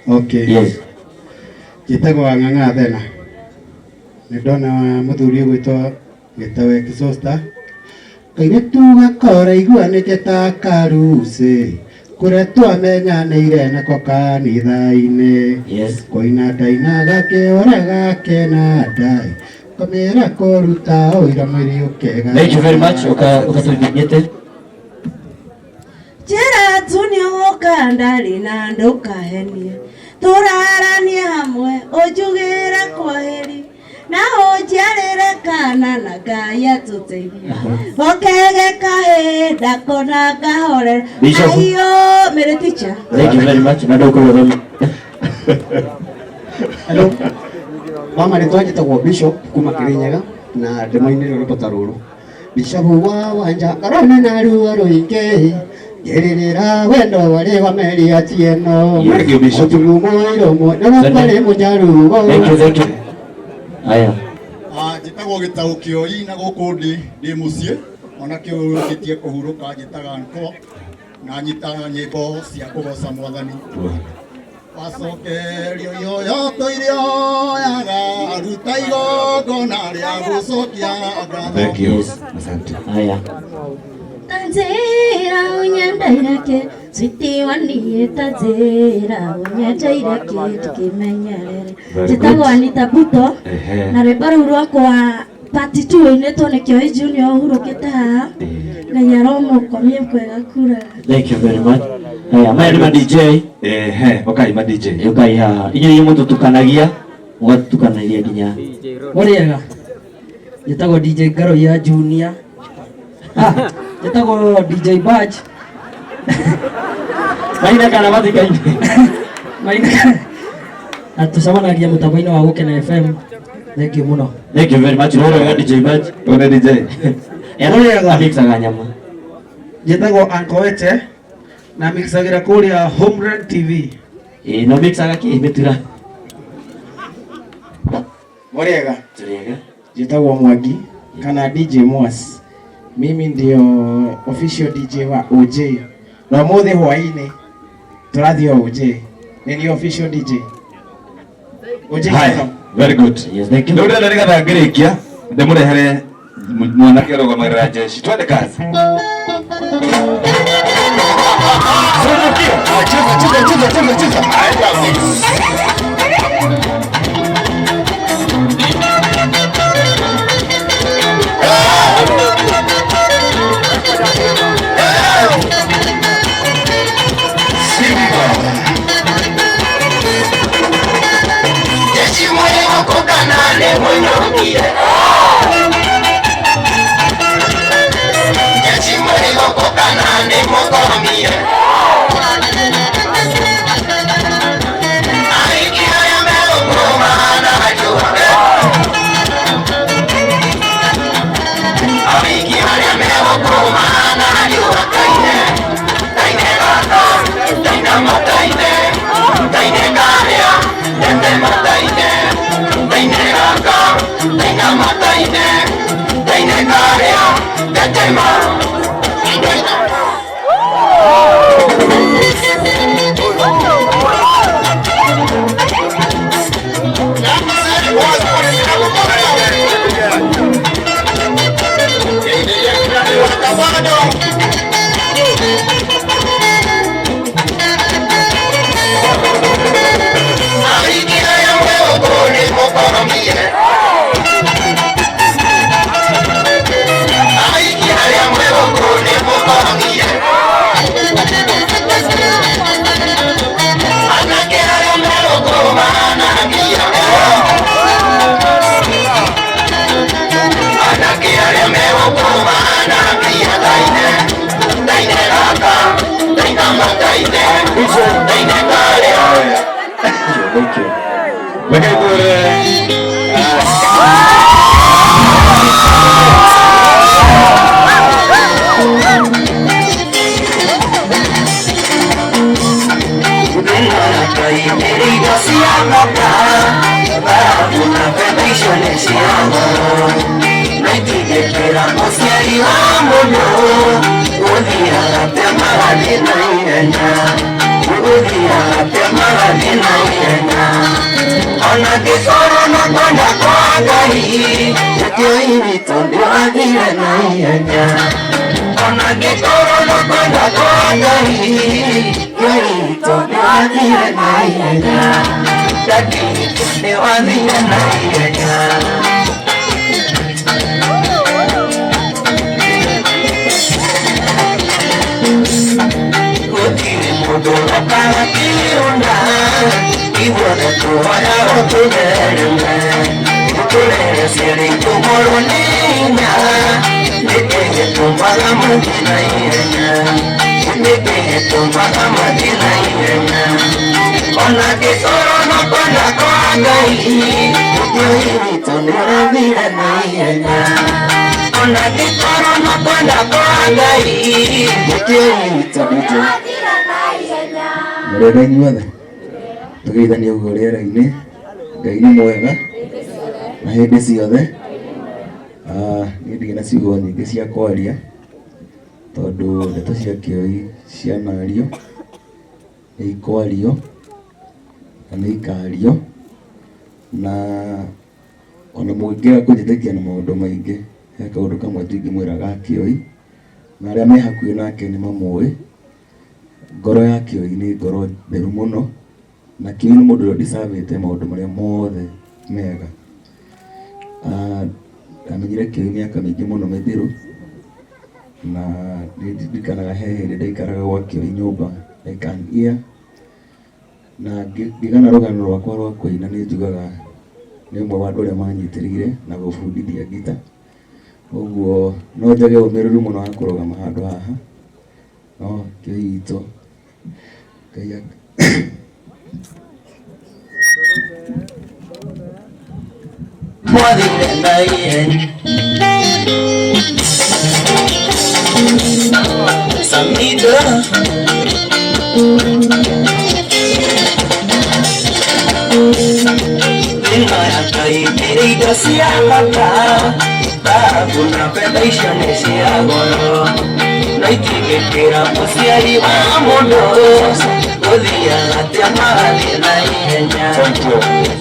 Okay. Yes. Njĩtagwo Wang'ang'a Thena. Nĩ ndona mũthuri ũgwĩtwo Gĩtaũ Exhauster. Kairĩtu gakora iguanĩte ta karucĩ kũrĩa twamenyanĩire nako kanitha-inĩ. Yes. Koina ndaina gakĩũra gakena ndai kamĩra kũruta ũira mwĩrĩ ũkega. Thank you very much. Uka ukatunyete. Njĩra tu nĩũgũka ndarĩ na ndũkahenie tũraranie hamwe ũnjugĩre kwaheri na ũnjiarĩre kana na Ngai atũteithie gokege kahĩ ndakona ngahorera. Bishop. Aiyo Mary teacher. Thank you very much. Na ndũkũrwo thomi. Hello. Mama rĩtwa njĩtagwo Bishop kuma Kirinyaga na ndĩmũinĩre rwĩmbo ta rũrũ. Bishop wa wanja ngarona na ruo rũingĩ ngĩrĩrĩra wendo warĩ wa Mary Atieno. Thank you, Bishop. Mũtugu mũirũ mũnene kwarĩ mũnyaruo. Thank you, thank you. Aya. Njĩtagwo Gĩtaũ Kĩoi na gũkũ ndĩ mũciĩ ona kĩũrũkĩtie kũhurũka njĩtaga nko na nyitaga nyĩmbo cia kũgoca mwathani. Wacokerio ihoyo tũirĩoyaga ruta igongona rĩa gũcokia ngatho. Thank you. Asante. Aya. Tanzira unyendeireke switi waniĩ tanzira unyendeireke ndĩkĩmenyerere. Very Njĩtagwo good. Anita Buto Ehe. na rwĩmbo rũu rwakwa part 2 ĩinĩtwo nĩ Kĩoi Junior ũhurũkĩte haha. Ngai aromũkomie kwega kuraga. Thank you very much. Aya, maya nĩ ma DJ. Ehe, ukai ma DJ. Ukai haha. Inyuĩ inyuĩ mũtũtukanagia, mũgatutukanagia nginya. Mũrĩega, njĩtagwo DJ Ngaroia Junior. Ah, njĩtagwo DJ Badge. Maina kana mathikaine. Maina. Na tũcemanagia mũtambo-inĩ wa Gũkena FM. Thank you mũno. Thank you very much. Rũrũ wega DJ Badge. One DJ. Ero mixaga nyama. Njĩtagwo Uncle Wete na mixagĩra kũrĩa Homeland TV. Ĩĩ, no mixaga kĩ mĩtura. Mũrĩega. Tũrĩega. Njĩtagwo Mwangi kana DJ Mwas. Mimi ndio official DJ wa OJ. Na ũmũthĩ hwaĩ-inĩ tũrathiĩ OJ. Nĩ niĩ official DJ. OJ Haya, Kingdom. very good. Yes, thank you. Rĩu ndĩrenda nĩgetha ngĩrĩkia ndĩmũrehere mwanake ũrũgamagĩrĩra jeshi. Twende kazi. Cheza, cheza, cheza, cheza, cheza. Jeshi mwalimu kukanane mwenye Jeshi mwalimu kukanane mukomie. Aiki haya meukuma najua. Aiki haya meukuma najua kaine. Kaine gaka, kaina mataine, kaine karia, tete mataine, kaine gaka, kaina mataine, kaine karia, tete ma. Thank you. Reke twĩre nĩũrathiĩ na ihenya ona ngĩkorwo no kwenda kwa Ngai Kĩoi witũ nĩũrathire na ihenya ona ngĩkorwo no kwenda kwa Ngai Kĩoi witũ nĩũrathire na ihenya Dadi witũ nĩũrathire na ihenya. Gũtirĩ mũndũ ũrokaga kĩrona ithuothe tũhoyaga tũthereme tũrere ciana itũmorwo nĩ hinya nĩkĩ gĩtũmaga mathiĩ na ihenya nĩkĩ gĩtũmaga mathiĩ na ihenya ona ngĩkorwo no kwenda kwa Ngai Kĩoi witũ nĩũrathire na ihenya ona ngĩkorwo no kwenda kwa Ngai Kĩoi witũ nĩũrathire na ihenya. Mũrĩega inyuothe tũgeithanie ũguo rĩera-inĩ. Ngai nĩ mwega na hĩndĩ ciothe. Niĩ ndirĩ na ciugo nyingĩ cia kwaria tondũ ndeto cia Kĩoi cianario nĩ ikwario na nĩ ikario na ona mũngĩaga kũnjĩtĩkia na maũndũ maingĩ he kaũndũ kamwe tu ingĩmwĩra ga Kĩoi na arĩa me hakuhĩ nake nĩ mamũĩ. Ngoro ya Kĩoi nĩ ngoro theru mũno na Kĩoi nĩ mũndũ ũrĩa ũdicavĩte maũndũ marĩa mothe mega. Ndamenyire Kĩoi mĩaka mĩingĩ mũno mĩthiru na nĩndirikanaga he hĩndĩ ndaikaraga gwa Kĩoi nyũmba like an year na ngĩgana rũgano rwakwa rwa kũina nĩ njugaga nĩ ũmwe wa andũ arĩa manyitĩrĩire na gũbundithia ngita. Ũguo no njage ũmĩrĩru mũno wa kũrũgama handũ haha no Kĩoi witũ Ngai Mwathire na ihenya Samida Thĩna ya Ngai ĩrĩ indo cia bata thahabu na betha icio nĩ cia goro no itingĩkĩra mũciari wa mũndũ gũthiaga atĩa magathiĩ na ihenya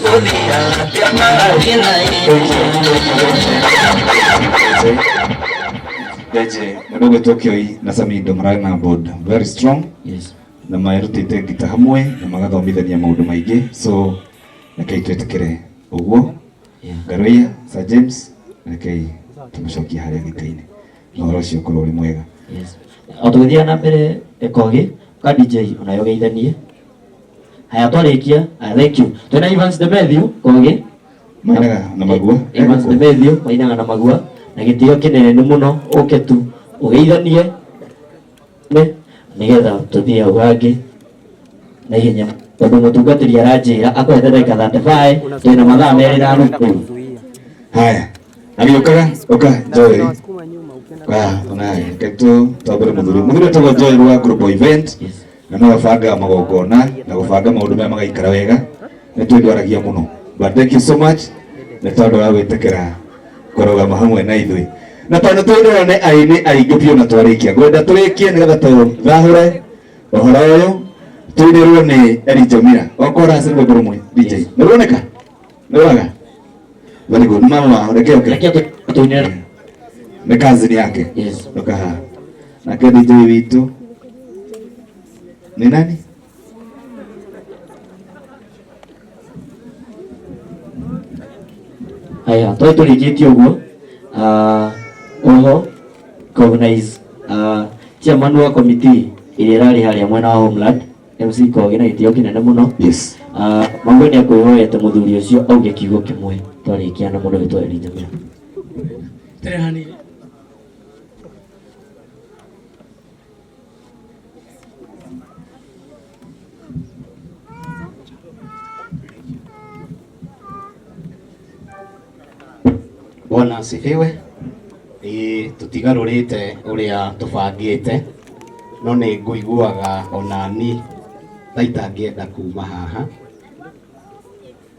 gũthiaga atĩa magathiĩ na ihenya. DJ mũndũ ũgwĩtwo Kĩoi na Samido mararĩ na board very strong. Yes. Na merutĩte ngita hamwe na magathomithania maũndũ maingĩ so rekei twĩtĩkĩre ũguo. Ngaroia Sir James rekei tũmũcokie harĩa gĩtĩ-inĩ na ũhoro ũcio ũkorwo ũrĩ mwega. Yes. O tũgĩthiaga na mbere Kogi ka DJ onayo geithanie. Haya twarĩkia, thank you. Twĩna Evans Demethiu Kogi mainaga na magua. Evans Demethiu mainaga na magua na gĩtĩo kĩnene nĩ mũno ũke tu ũgeithanie nĩgetha tũthiĩ hau hangĩ na ihenya tondũ mũtungatĩri aranjĩra akwete ndagĩka 35 twĩna mathaa merĩ na nuthu. Haya agĩũkaga ũka Joel onaye reke twambĩre mũthuri etagwo Joel wa Global Event na no abangaga magongona na gũbanga maũndũ marĩa magaikara wega nĩ twĩndwaragia mũno but thank you so much nĩ tondũ wa gwĩtĩkĩra kũrũgama hamwe na ithuĩ na tondũ twĩrĩra nĩ aini aingĩ biũ na twarĩkia ngwenda tũrĩkie nĩgetha tũthahũre ũhoro ũyũ tũinĩrwo nĩ Elijah Mira okorwo aci rwĩmbo rũmwe DJ nĩ ruoneka nĩ rwaga very good mama wao reke oke tũinĩre nĩ cousin yake. Yes. Ũka haha nake DJ witũ nĩ nani? Haya twari tũrĩkĩtie ũguo oho cognize chairman wa committee ĩrĩa ĩrarĩ harĩa mwena wa Homeland MC Kogi na gĩtĩo kĩnene mũno. Yes. Mangwe nĩ akwĩhoete mũthuri ũcio auge kiugo kĩmwe twarĩkia na mũndũ wĩtwo Elijah Mira. Tere hanini. Bwana asifiwe. Ĩĩ tũtigarũrĩte ũrĩa tũbangĩte no nĩ ngũiguaga onani ta itangĩenda kuma haha.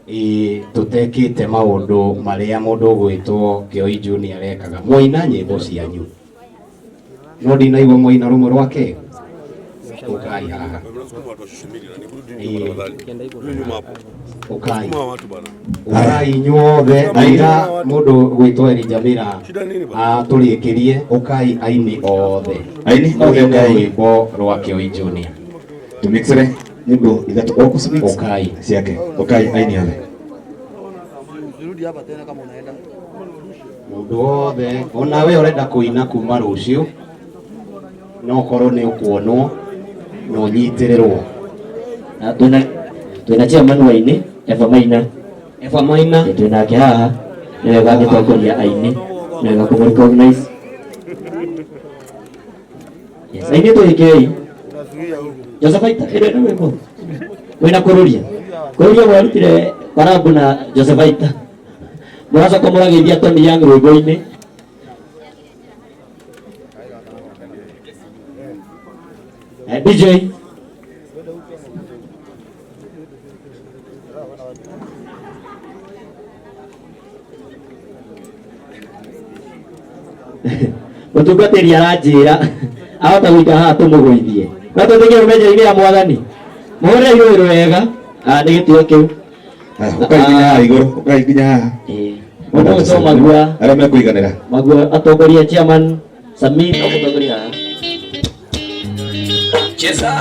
Ĩĩ tũtekĩte maũndũ marĩa mũndũ ũgwĩtwo Kĩoi Junior arekaga. Mwaina nyĩmbo cianyu no ndinaigua mwaina rũmwe rwake. Ũkai haha. Ukai ukai inyuothe aira mundu gwitwo Elijah Mira aturikirie ukai aini othe aini othe ukai rwimbo rwa Kioi Junior tumixere nyimbo ithatu o kusumix ukai ciake ukai aini othe mundu wothe ona we urenda kuina kuma rucio no korwo ni ukuonwo no nyitirĩrwo na twina chairman wa aini Eva Maina. Eva Maina twinake haha nĩ wega angĩtongoria aini nĩ wega kũmũ recognize. Yes, aini twĩkei Joseph Aita ĩrĩ na rwĩmbo wĩna kũrũria kũrũria mwarutire Karambu na Joseph Aita mũracoka mũrageithia Tony Young rwĩmbo-inĩ. DJ mutungatĩri aranjĩra ahota gũikara haha tũmũgũithie no tũthiĩ rũmenjero-inĩ ya mwathani mũhũrĩre irũĩrũ wega nĩ gĩtĩo kĩu ukai nginya haha igũrũ ukai nginya haha mũndũ ũcio magua arĩa mekũiganĩra magua atongoria chairman Samir mũtongoria haha Cheza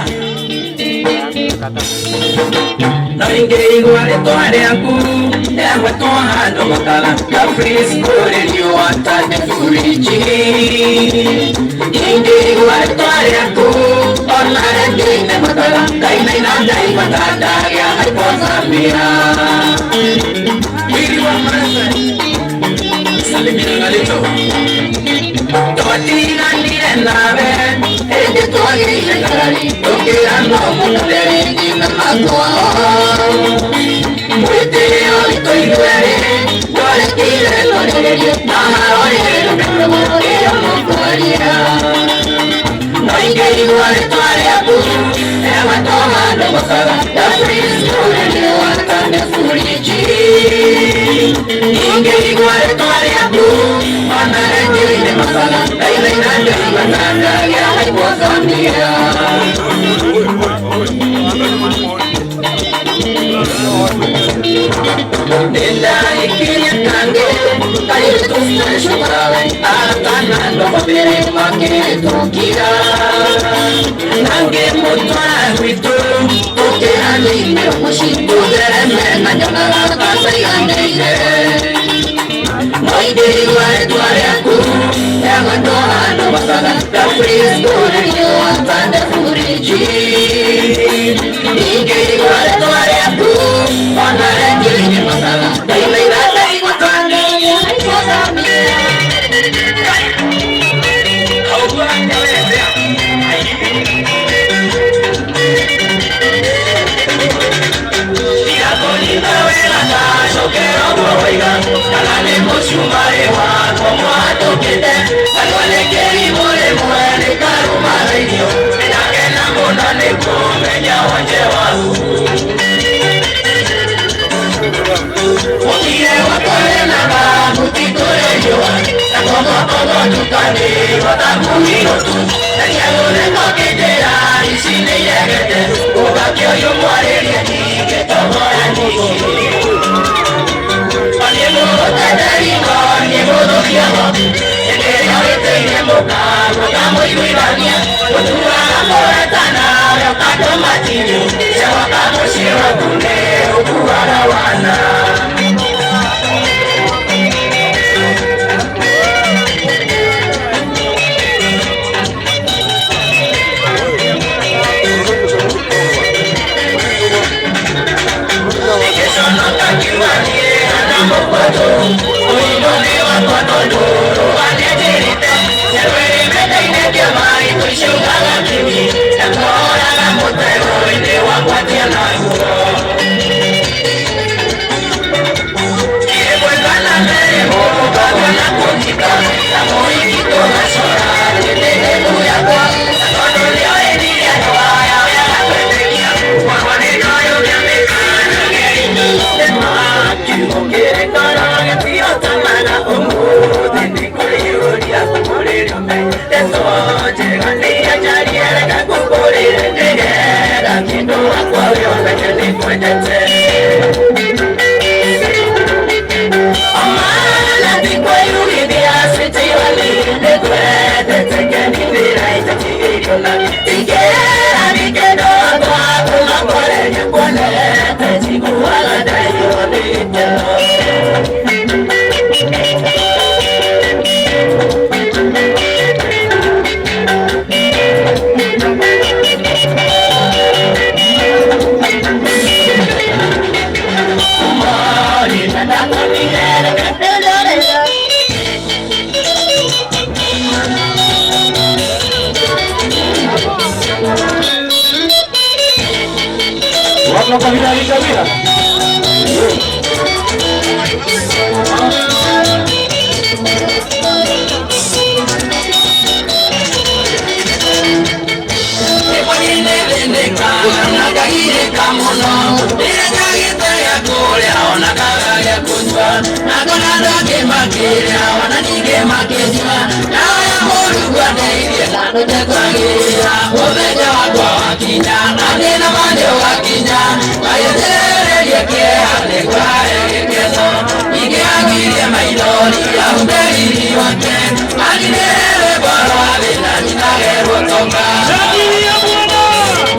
na ingĩigua rĩtwa rĩaku rĩagwetwo handũ makara ta fridge ta nĩ fridge ingĩigua rĩtwa rĩaku ona rĩngĩ-inĩ makara ngainaina ndaigua ta ndagĩa hypothermia mwili wa Maasai salimia ngalito twatiganire nawe ĩndĩ twagĩire ngarari tũkĩranwo mũno rĩngĩ na makwa mwĩtĩo witũ ithuerĩ twarekire twarĩrĩrie na harorĩrĩ rũmĩrĩo mũkwaria no ingĩigua rĩtwa rĩaku rĩagwetwo handũ makara ta fridge ta nĩ fridge ingĩigua rĩtwa rĩaku ona rĩngĩ-inĩ makara ndainaina ndaigua ta ndagĩa hypothermia Nindaikinya kange kairĩtu cukawe aratana andũ bamĩrĩ makĩtũkira na ngĩmũtwara gwitũ tũkĩranĩire mũciĩ tũthereme na nyonaga ta caiganĩire no ingĩigua rĩtwa rĩaku rĩagwetwo handũ makara ta fridge ta nĩ fridge ingĩigua rĩtwa rĩaku ona rĩngĩ-inĩ makara ndainaina ndaigua ta ndagĩa hypothermia kana nĩ mũcumarĩ wakwa mwatũkĩte kanua nĩ kĩrimũ rĩmwe rĩkarũmarĩirio nĩndakena mũno nĩ kũmenya wonje waku mũtire gwakũrĩmaga mũtikũrĩ riũa na kogokogo ndukanĩrwo ta mũhiro tu na nĩagũrĩko kĩndĩra ici nĩ iregete ũgakĩũyũ mwarĩrie ningĩtogora nyingĩ wakwa wĩoneke nĩngwendete. Amana tikwairugithia switiwali nĩngwendete kenithira itatigĩirwo tingĩra nikendo twakuma kũrĩa kuonete njiguaga ndaiyũrwo nĩ gĩkeno.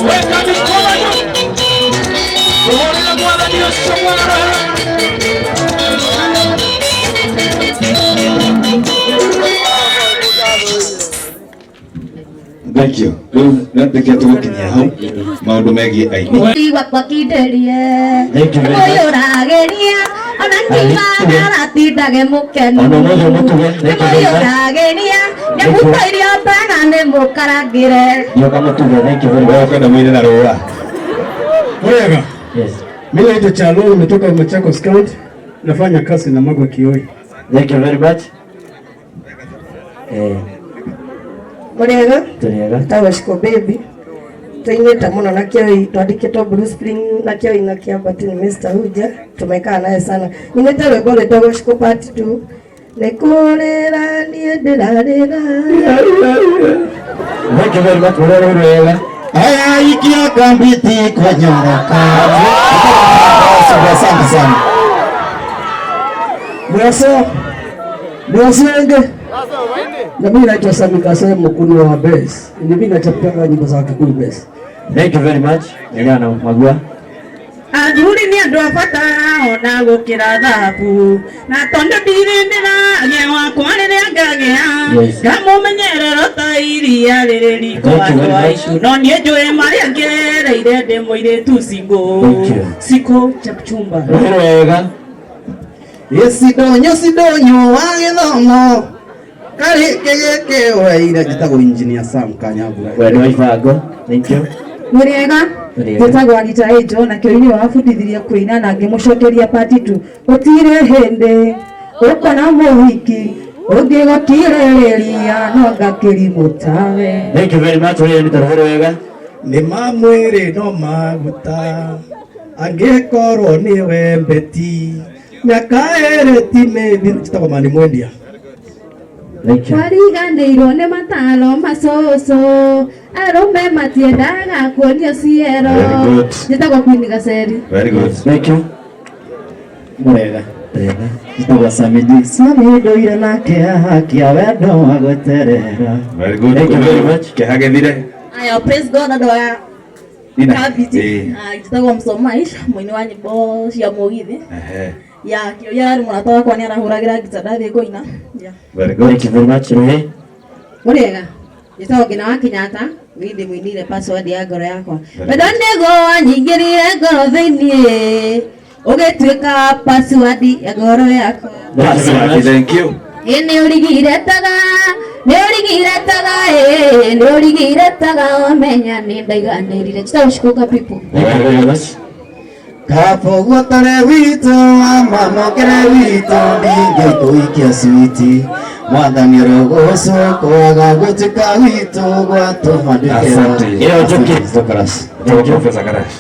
Weka mikono juu. Muhũrĩre Mwathani ũcio mwega. Thank you. Rĩu nĩtĩkia tũgũkinyia hau maũndũ megiĩ aini. Wakwa kinderie Thank you very much. ũyũ ũrageria ona ngiuga aratindage mũkenu Ona ũmũthĩ mũtuge. Thank you very ũyũ much. ũrageria nĩmũto irio mbega nĩ mũkarangĩre Nyoka mũtuge. Thank you very much. Wewe kwenda mwine na rũa. Wega. Yes. Mimi naitwa Chalo, nimetoka Machakos County, nafanya kazi na Magwa Kioi. Thank you very much. Eh, Mũrĩega tũrĩega. tagwo Shiko Baby tũinĩte mũno na Kĩoi twandĩkĩtwo Blue Spring na Kĩoi na Kĩambati nĩ Mr. Huja tumekaa naye sana nyinĩte rwĩmbo rwĩtagwo Shiko Part 2 nĩ kũrĩra niĩ ndĩrarĩra. Thank you very much. Mũrĩega wega. Aya ikia kambiti kwa nyoroka. Asante sana. Mwaso Mwaso enge. Na mimi naitwa Sami Kasem mkuni wa bass. Ni mimi nachapanga nyimbo za Kikuyu bass. Thank you very much. Nĩgana magua. Athuri nĩ andũ a bata ona gũkĩra thahabu na tondũ ndirĩ ndĩragĩa wakwa rĩrĩa ngagĩa Yes. ngamũmenyerera ta iria rĩrĩ riko Thank you very andũ much. aicu no niĩ njũĩ marĩa ngereire ndĩ mũirĩtu single. Thank you. Siko Chepchumba. Rũhĩ wega. Gĩcidonyo cidonyo wa gĩthomo karĩ kĩgĩkĩ weire njĩtagwo engineer Sam Kanyambura. Wendo wa ibango. Thank you. Mũrĩega Mũrĩega. njĩtagwo Anita Angel na kĩo-inĩ wabundithirie kũina na ngĩmũcokeria part 2 gũtirĩ hĩndĩ ũkona mũhiki ũngĩgũkirĩrĩria no ngakĩrimũ tawe. Thank you very much. Ũrĩa nĩ rũhĩ wega. Nĩ ma mwĩrĩ no maguta angĩkorwo nĩ wembeti mĩaka ĩrĩ ti mĩthiru njĩtagwo Mani Mwendia. Thank you. Wariganĩirwo nĩ mataro macũcũ arũme matiendaga kuonio ciero. Very good. Njĩtagwo Queen Gaceri. Very good. Thank you. Mũrĩega. Njĩtagwo Samidi. Sami ndũire na kĩeha kĩa wendo wa gweterera. Very good. Thank you very much. Kĩeha gĩthire. Aya, praise God andũ aya Nina. Kambiti. Ĩĩ. Ah, njĩtagwo Msomaish mũini wa nyĩmbo cia mũgithi Ehe. ya kĩũria ararĩ mũrata wakwa nĩ arahũragĩra ngita ndathiĩ kũina. Yeah. Very good. Thank you very much. Rũhĩ. Mũrĩega njĩtagwo Ngina wa Kenyatta niĩ ndĩmũinĩire password ya ngoro yakwa wendo nĩguo wanyingĩrire ngoro thĩiniĩ ũgĩtuĩka password ya ngoro yakwa. Password, Thank you. Ĩ nĩ ũrigire taga nĩ ũrigire taga ĩ nĩ ũrigire taga wamenya nĩ ndaiganĩrire. Njĩtagwo Shikuka people. Thank you very much. Kaboguotore witũ wa mamokere witũ ndingĩkũikia switi mwathani rũgũcwo kwaga gwĩtĩka gwitũ gwatũma Asante. ndĩkĩro. Ĩyo njũkĩ. Thank you. Professor Karash.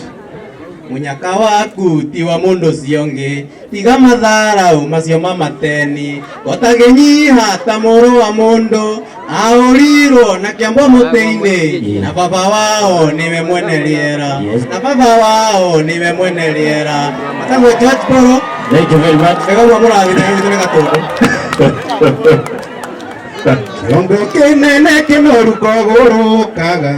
Munyaka waku ti wa mundu ũcio ũngĩ, tiga matharau macio ma mateni. Gotagĩnyiha ta mũrũ wa mũndũ, ahũrirwo na kĩambo mũtĩ-inĩ, na baba wao nĩwe mwene rĩera, na baba wao nĩwe mwene rĩera. Matagwo George Poro. Thank you very much. Wega ũguo mũrathime gĩtũ nĩ Gatũndũ. Kĩondo kĩnene kĩnoru kogũrũkaga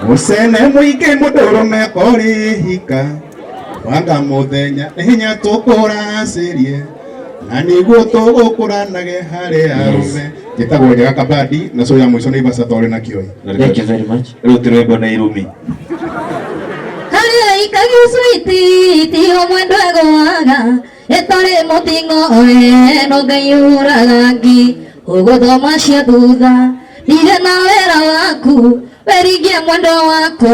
mũcene mũingĩ mũndũrũme korĩhika banga mũthenya nĩ hinya tũkũracĩrie na nĩguo tũgũkũranage harĩ arũme. Njĩtagwo Njega Kabadi na show ya mũico nĩ Ibaca Torĩ na Kĩoi. Thank you very much. Rĩu ti rwĩmbo nĩ irumi. Harĩa ikagia switi tiho mwendwa egũaga ĩtarĩ mũting'o we no Ngai ũraga ngi ũgũthoma cia thutha ndirĩ na wĩra waku weringie mwendwa wakwa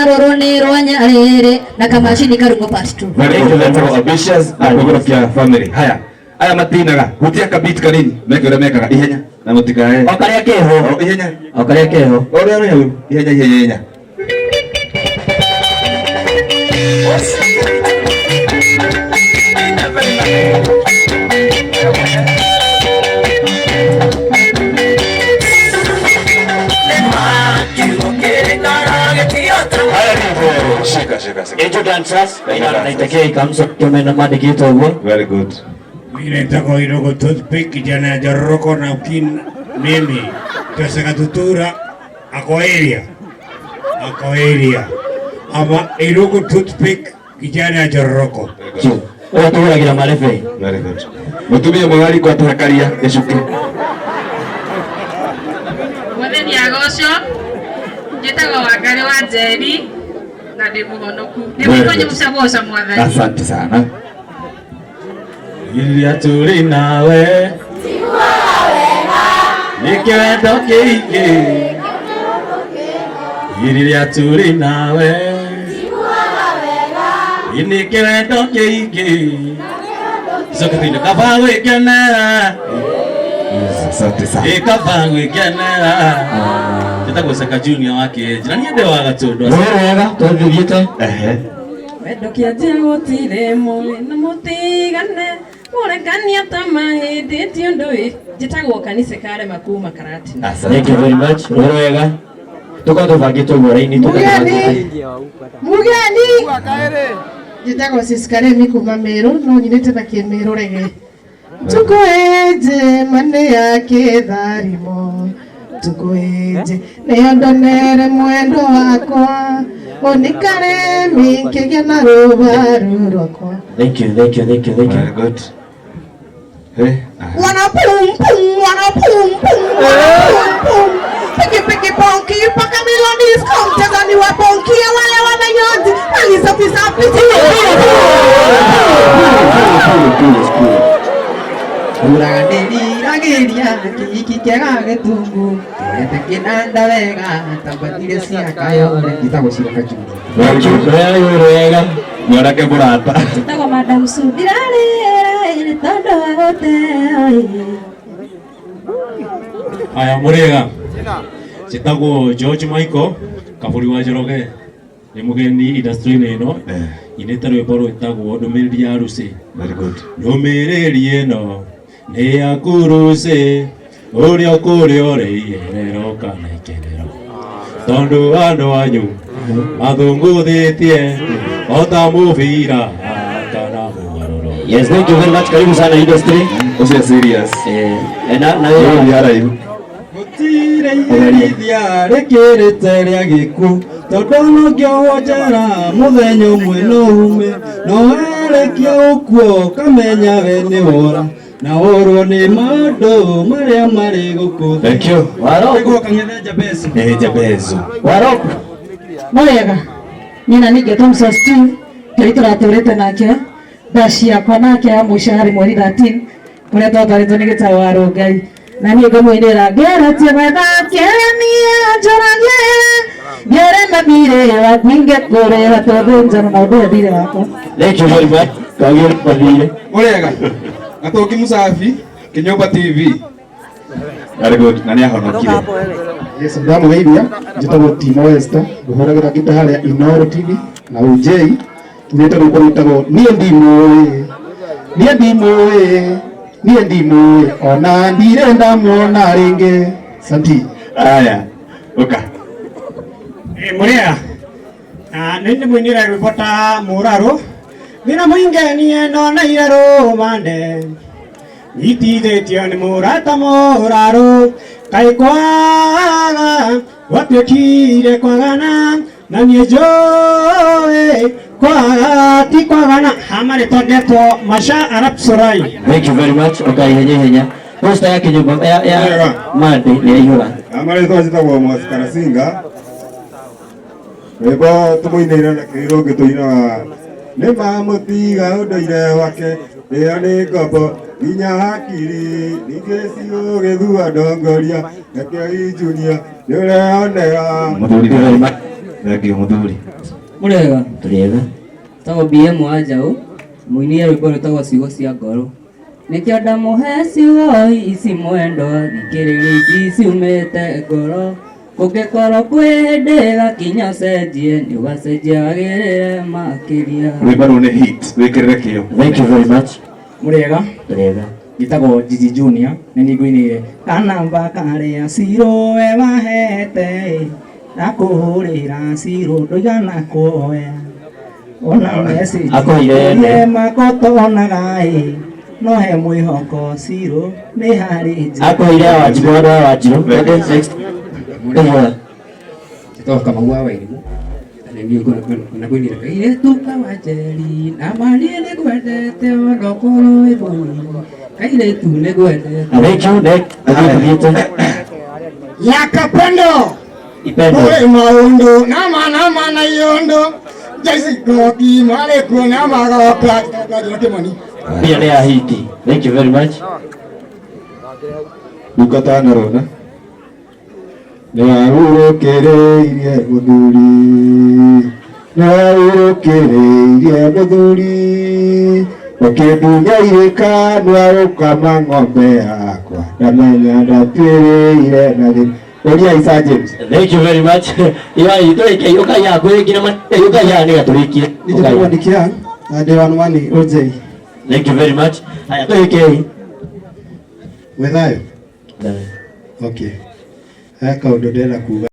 rũrũ nĩ rwa nyarĩrĩ na kamacini karungo part 2. Very good. Metagwo Ambitious na kũgũrũkia family. Haya, aya matinaga hutia kabit kanini meke ũrĩa mekaga ihenya na mũtikae O karĩa keho. O ihenya. O karĩa keho. O ũrĩa ũrĩa ihenya ihenya ihenya. Shika shika shika. Angel dancers na naitakia ikamso kĩomena mandĩkĩtwo ũguo. Very good. Mimi naitwa Irogo Toothpick, kijana ya Joroko na ukin mimi Toseka Tutura ako area, ako area ama Irogo Toothpick, kijana ya Joroko. Ũrĩa tũhũragĩra marebe. Very good. Mũtumia mwega kwa tũhakaria gĩcuke. Mwathani agocwo, njĩtagwo Wangari wa Njeri na ndĩ mũhonoku. Ndĩ mũigua nyĩmbo cia kũgoca Mwathani. Asante sana. Iria tũrĩ nawe nĩ kĩwendo kĩingĩ, iria tũrĩ nawe nĩ kĩwendo kĩingĩ, coke tũine kaba gwĩkenera. Asante sana. Ĩ kaba gwĩkenera. Njĩtagwo Seka Junior wa Kĩenji na niĩ ndĩ wa Gatũndũ. Wega twathiĩte. Ehe. Wendo kĩanjia gũtirĩ mũrĩ na mũtigane mũrekania ta mahĩndĩ ti ũndũ ĩ njĩtagwo Kanise Karema kuma Karatina. Thank you very much. Rũĩ wega. Tũkorwo tũbangĩtwo ũguo raini Mugeni Mugeni njĩtagwo Siskaremi kuma Meru no nyinĩte na kĩmĩrũ rege Tukuenje mane ya kĩtharimo tukuenje nĩyo ndonere mwendo wakwa onikaremi nkĩgĩa na rũbaru rwakwa. Thank you, thank you, thank you, thank you. Very good. Hey. Wana pum pum, wana pum pum, wana pum pum. Piki piki ponki, paka miloni discount, ni wa ponki, wale wamenyonzi, mali safi safi. Ũranĩriragĩria kĩhiki kĩega gĩtungu kĩete kĩnanda wega tambatire cia kayore. Njĩtagwo Shira Kajuni. Wega. Mwanake mũrata. Njĩtagwo Madam Sue ndirarĩra ĩ tondũ wa gũteo ĩ. Aya mũrĩega, njĩtagwo George Michael Kaburi wa Njoroge, nĩ mũgeni industry-inĩ ĩno, nyinĩte rwĩmbo rwĩtagwo ndũmĩrĩri ya Lucy. Very good. Ndũmĩrĩri ĩno nĩ yaku Lucy, ũrĩa ũkũrĩa ũrĩ iherero kana ikenero, tondũ andũ anyu mathũngũthĩtie o ta mũbira kana mũgarũro. Yes, thank you very much. Karibu sana industry. Ũcio serious. Eh, na na Wewe ni haraihu. Gũtirĩ iherithia rĩkĩrĩte rĩa gĩkuũ tondũ nongĩohwo njera mũthenya ũmwe no ume no warĩkia gũkua ũkamenya we nĩ wora na worwo nĩ maũndũ marĩa marĩ gũkũ thĩ. Thank you. Waroko kang'ethe Jabezu. Eh, Jabezu. Waroko. Mũrĩega nyina ningĩ Thompson Steve kĩrĩa tũratũrĩte nake ndaci yakwa nake ya mũico harĩ mweri 13 kũrĩa twatwarĩtwo nĩ gĩtaũ wa Rũngai na niĩ ngũmũinĩra ngeretie gwetha kĩremia njũrage ngere na thirĩ waku ingĩkũrĩha tondũ njano na ũndũ thirĩ wakwa. Thank you very much. Kagio mathire. Ũrĩega Gatũngi Mũcabi Kĩnyũmba TV. Very good. Na nĩ ahonokire. Yes, ndamũgeithia njĩtagwo Timo Esther ngũhũragĩra ngita harĩa Inoro TV na UJ Nĩte rwĩmbo rwĩtagwo niĩ ndimũĩ, niĩ ndimũĩ, niĩ ndimũĩ, ona ndirĩ ndamuona rĩngĩ. Santi. Aya, ũka. Muria nä ndä må inä re rwä mbo ta må rarå thä na må ingä niä ndona irerå mande nyitithä tio nä må rata må rarå kaä kwaga gwatuä kire kwagana na niä njå kwaga ti kwagana hamarä tondetwo Masha Arap Sorai. Thank you very much. Ũka ihenya ihenya. Posta ya kinyumba ya Mande nĩ yaihũra. Amarĩtwa njĩtagwo Mwasi Karasinga. Rwĩmbo tũmũinĩire na kĩrũngĩ tũinaga nĩ mamũtiga ũndũire wake ĩyo nĩ ngombo nginya hakiri ningĩ cigũgĩthua ndongoria nakĩo injunia nĩ ũreyonera. Mũthuri, thank you mũthuri. Mũrĩega. Tũrĩega. Tagwo BM wa Njaũ, mũini rwĩmbo rwĩtagwo ciugo cia ngoro. Nĩkĩo ndamũhe ciugo ici mwendwa, thikĩrĩria ici ciumĩte ngoro. Kũngĩkorwo kwĩ hĩndĩ ĩgakinya ũcenjie, nĩ ũgacenjia wagĩrĩre makĩria. Rwĩmbo rũu nĩ hit, wĩkĩrĩre kĩyo. Thank you very much. Mũrĩega. Tũrĩega. Njĩtagwo Gigi Junior, nĩ niĩ ngũinĩire kanamba karĩa Ciro we wahete ndakũhũrĩra Ciro ndũigana kuoya ona message Akũheire ene. makotonaga ĩ no he mwĩhoko Ciro nĩ harĩ njĩra. Akũheire Wanjirũ andũ a Wanjirũ. Twende next. Ĩhũra. Njĩtagwo Kamau wa Wairimu na nĩ niĩ ngũinĩra kairĩtu ka Wanjeri na ma niĩ nĩngwendete onokorwo wĩ mũnini kairĩtu nĩngwendete. Thank you. Next. Tũthiĩte. Yakapendo Ipendo. Ore maundu nama nama na yondo Jaisi goki mare kuona magoka njira kimoni. Pia nĩ ya hiti. Thank you very much. Ndungata Narona nĩ warurũkĩrĩirie mũthuri, nĩ warurũkĩrĩirie mũthuri, ũkĩndunya irĩka nĩwarũkama ng'ombe yakwa ndamenya ndatuĩrĩire na thĩ. Ũria Isa James. Thank you very much. Iwai tũrĩkie ũkai haha kwĩ nginya ũkai haha nĩgetha tũrĩkie. Njĩtagwo Nikia na ndĩ one one OJ. Thank you very much. Haya tũrĩkiei. Wĩ thayũ? Okay. He kaũndũ ndĩrenda kuga.